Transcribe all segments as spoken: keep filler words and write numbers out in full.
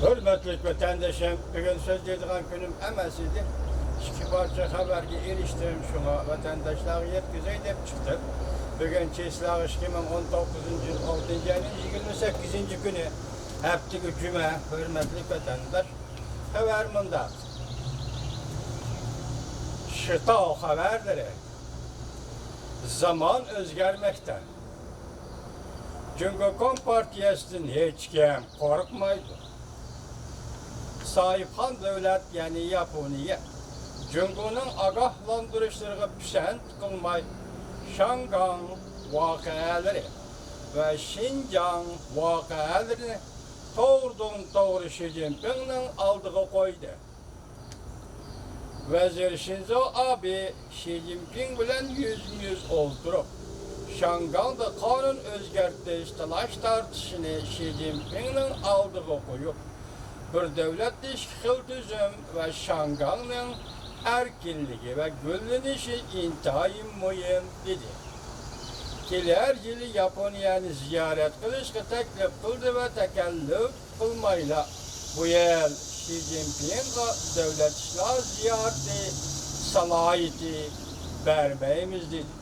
ھۆرمەتلىك ۋەتەندىشىم، بۈگۈن سۆزلەيدىغان كۈنۈم ئەمەس ئىدى. ئىككى پارچە خەۋەرگە ئېرىشتىم، شۇڭا ۋەتەنداشلارغا يەتكۈزەي دەپ چىقتىم. بۈگۈن چېسلاغ ئىككى مىڭ ئون توققۇزىنچى يىل ئالتىنچى ئاينىڭ يىگىرمە سەككىزىنچى كۈنى، ھەپتىگە جۈمە. ھۆرمەتلىك ۋەتەنداش، خەۋەر مۇنداق. شىتاۋ خەۋەرلىرى. زامان ئۆزگەرمەكتە. جۇڭگو كومپارتىيەسىدىن ھېچكىم قورقمايدۇ. ساھىبخان دۆلەت، يەنى ياپونىيە، جۇڭگونىڭ ئاگاھلاندۇرۇشلىرىغا پىسەنت قىلماي، شياڭگاڭ ۋەقەلىرى ۋە شىنجاڭ ۋەقەلىرىنى توغرىدىن توغرا شى جىنپىڭنىڭ ئالدىغا قويدى. ۋەزىر شىنزو ئابې شى جىنپىڭ بىلەن يۈزمۇيۈز ئولتۇرۇپ، شياڭگاڭدا قانۇن ئۆزگەرتىش تالاش-تارتىشىنى شى جىنپىڭنىڭ ئالدىغا قويۇپ، بىر دۆلەتتە ئىككى خىل تۈزۈم ۋە شياڭگاڭنىڭ ئەركىنلىكى ۋە گۈللىنىشى ئىنتايىن مۇھىم، دېدى. كېلەر يىلى ياپونىيەنى زىيارەت قىلىشقا تەكلىپ قىلدى ۋە تەكەللۇپ قىلمايلا، بۇ يىل شى جىنپىڭغا دۆلەت ئىشلار زىيارىتى سالاھىيىتى بەرمەيمىز، دېدى.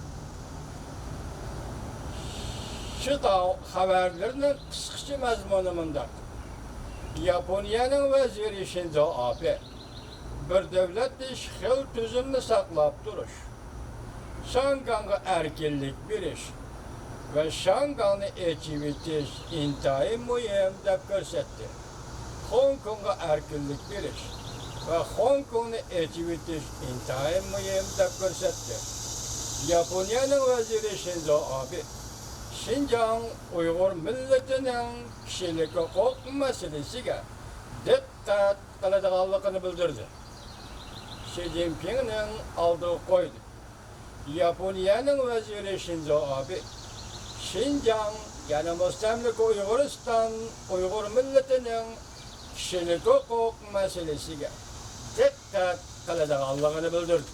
شىتاۋ خەۋەرلىرىنىڭ قىسقىچە مەزمۇنى مۇنداق. ياپونىيەنىڭ ۋەزىرى شىنزو ئابې بىر دۆلەتتە ئىككى خىل تۈزۈمنى ساقلاپ تۇرۇش، شياڭگاڭغا ئەركىنلىك بېرىش ۋە شياڭگاڭنى ئېچىۋېتىش ئىنتايىن مۇھىم دەپ كۆرسەتتى. خوڭكوڭغا ئەركىنلىك بېرىش ۋە خوڭكوڭنى ئېچىۋېتىش ئىنتايىن مۇھىم دەپ كۆرسەتتى. ياپونىيەنىڭ ۋەزىرى شىنزو ئابې شىنجاڭ ئۇيغۇر مىللىتىنىڭ كىشىلىك ھوقۇق مەسىلىسىگە دىققەت قىلىدىغانلىقىنى بىلدۈردى. شى جىنپىڭنىڭ ئالدىغا قويدى. ياپونىيەنىڭ ۋەزىرى شىنزو ئابې شىنجاڭ، يەنى مۇستەملىكە ئۇيغۇرىستان ئۇيغۇر مىللىتىنىڭ كىشىلىك ھوقۇق مەسىلىسىگە دىققەت قىلىدىغانلىقىنى بىلدۈردى.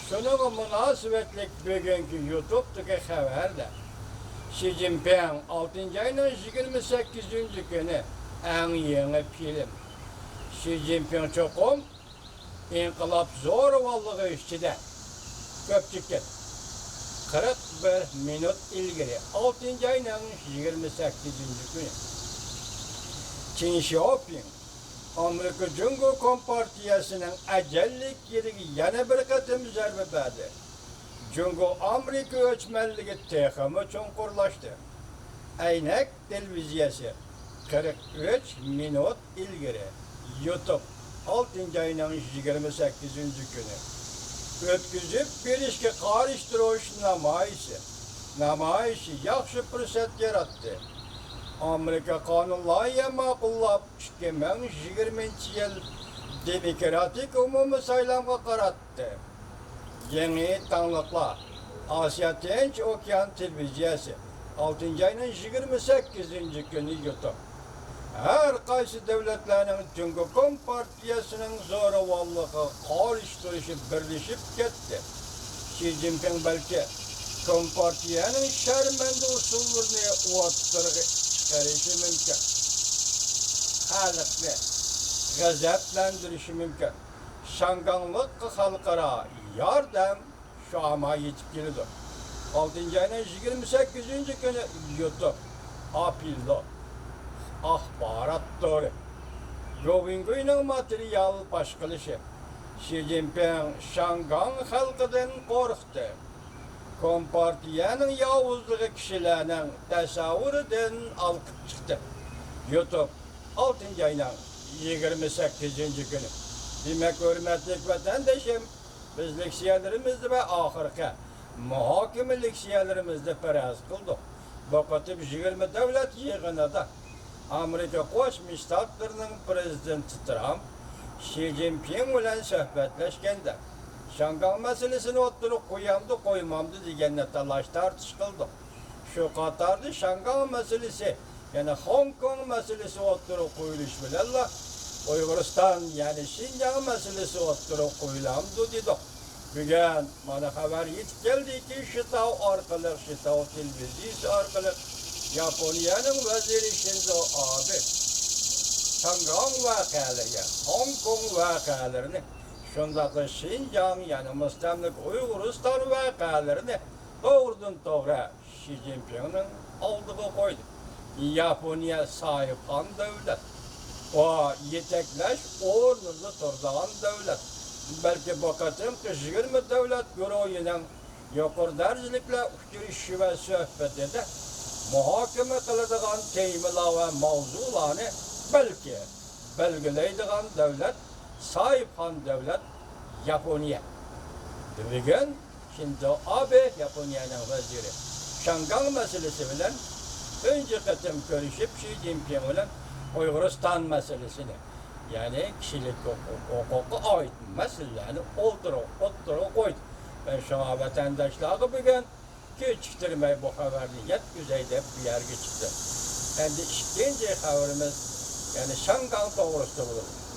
شۇنىڭغا مۇناسىۋەتلىك بۈگۈنكى يۇتۇبتىكى خەۋەردە، شى جىنپىڭ ئالتىنچى ئاينىڭ يىگىرمە سەككىزىنچى كۈنى ئەڭ يېڭى فىلىم. شى جىنپىڭ چوقۇم ئىنقىلاب زورىۋانلىقى ئىچىدە كۆپچىكىپ، قىرىق بىر مىنۇت ئىلگىرى، ئالتىنچى ئاينىڭ يىگىرمە سەككىزىنچى كۈنى، چىن شياۋپىڭ ئامېرىكا جۇڭگو كومپارتىيەسىنىڭ ئەجەللىك يېرىگە يەنە بىر قېتىم زەربە بەردى. جۇڭگو ئامېرىكا ئۆچمەنلىكى تېخىمۇ چوڭقۇرلاشتى. ئەينەك تېلېۋىزىيەسى قىرىق ئۈچ مىنۇت ئىلگىرى، يۇتۇب، ئالتىنچى ئاينىڭ يىگىرمە سەككىزىنچى كۈنى ئۆتكۈزۈپ بېرىشكە قارشى تۇرۇش نامايىشى، نامايىشى ياخشى پۇرسەت ياراتتى. ئامېرىكا قانۇن لايىھە ماقۇللاپ، ئىككى مىڭ يىگىرمىنچى يىل دېموكراتىك ئومۇمىي سايلامغا قاراتتى. يېڭى تاڭلىقلار، ئاسىيا تىنچ ئوكيان تېلېۋىزىيەسى، ئالتىنچى ئاينىڭ يىگىرمە سەككىزىنچى كۈنى يۇتۇپ، ھەر قايسى دۆلەتلەرنىڭ جۇڭگو كومپارتىيەسىنىڭ زورىۋانلىقىغا قارشى تۇرۇشى بىرلىشىپ كەتتى. شى جىنپىڭ بەلكى كومپارتىيەنىڭ شەرمەندە ئۇسۇللىرىنى ئوتتۇرىغا چىقىرىشى مۇمكىن. خەلقنى غەزەپلەندۈرۈشى مۇمكىن. شياڭگاڭلىققا خەلقئارا ياردەم شۇئاما يېتىپ كېلىدۇ. ئالتىنچى ئاينىڭ يىگىرمە سەككىزىنچى كۈنى يۇتۇب، ئاپىللو ئاخبارات تورى، گوۋىڭگۇينىڭ ماتېرىيال پاش قىلىشى، شى جىنپىڭ شياڭگاڭ خەلقىدىن قورقتى. كومپارتىيەنىڭ ياۋۇزلۇقى كىشىلەرنىڭ تەسەۋۋۇرىدىن ھالقىپ چىقتى. يۇتۇب، ئالتىنچى ئاينىڭ يىگىرمە سەككىزىنچى كۈنى. دېمەك، ھۆرمەتلىك ۋەتەندىشىم، بىز لېكسىيەلىرىمىزدە ۋە ئاخىرقى مۇھاكىمە لېكسىيەلىرىمىزدە پەرەز قىلدۇق. بۇ قېتىم يىگىرمە دۆلەت يىغىنىدا ئامېرىكا قوشما شتاتلىرىنىڭ پىرېزىدېنتى ترامپ شى جىنپىڭ بىلەن سۆھبەتلەشكەندە، شياڭگاڭ مەسىلىسىنى ئوتتۇرىغا قويامدۇ، قويمامدۇ دېگەننى تالاش-تارتىش قىلدۇق. شۇ قاتاردا شياڭگاڭ مەسىلىسى، يەنى خوڭكوڭ مەسىلىسى ئوتتۇرىغا قويۇلۇشى بىلەنلا، ئۇيغۇرىستان، يەنى شىنجاڭ مەسىلىسى ئوتتۇرىغا قويۇلامدۇ دېدۇق. بۈگۈن مانا خەۋەر يېتىپ كەلدىكى، شىتاۋ ئارقىلىق، شىتاۋ تېلېۋىزىيىسى ئارقىلىق ياپونىيەنىڭ ۋەزىرى شىنزو ئابې شياڭگاڭ ۋەقەلىرى، خوڭكوڭ ۋەقەلىرىنى، شۇنداقلا شىنجاڭ، يەنى مۇستەملىكە ئۇيغۇرىستان ۋەقەلىرىنى توغرىدىن توغرا شى جىنپىڭنىڭ ئالدىغا قويدى. ياپونىيە ساھىبخان دۆلەت، ئۇ يېتەكلەش ئورنىدا تۇرىدىغان دۆلەت. بەلكى بۇ قېتىمقى يىگىرمە دۆلەت گۇرۇھىنىڭ يۇقىرى دەرىجىلىكلەر ئۇچرىشىشى ۋە سۆھبىتىدە مۇھاكىمە قىلىدىغان تېمىلار ۋە ماۋزۇلارنى بەلكى بەلگىلەيدىغان دۆلەت، ساھىبخان دۆلەت ياپونىيە. بۈگۈن شىنزو ئابې ياپونىيەنىڭ ۋەزىرى شياڭگاڭ مەسىلىسى بىلەن تۇنجى قېتىم كۆرۈشۈپ، شى جىنپىڭ بىلەن ئۇيغۇرىستان مەسىلىسىنى، يەنى كىشىلىك ھوقۇق، ھوقۇققا ئائىت مەسىلىلەرنى ئوتتۇرىغا، ئوتتۇرىغا قويدى. مەن شۇڭا ۋەتەنداشلارغا بۈگۈن كېچىكتۈرمەي بۇ خەۋەرنى يەتكۈزەي دەپ بۇ يەرگە چىقتىم. ئەمدى ئىككىنچى خەۋىرىمىز، يەنى شياڭگاڭ توغرىسىدا بولىدۇ.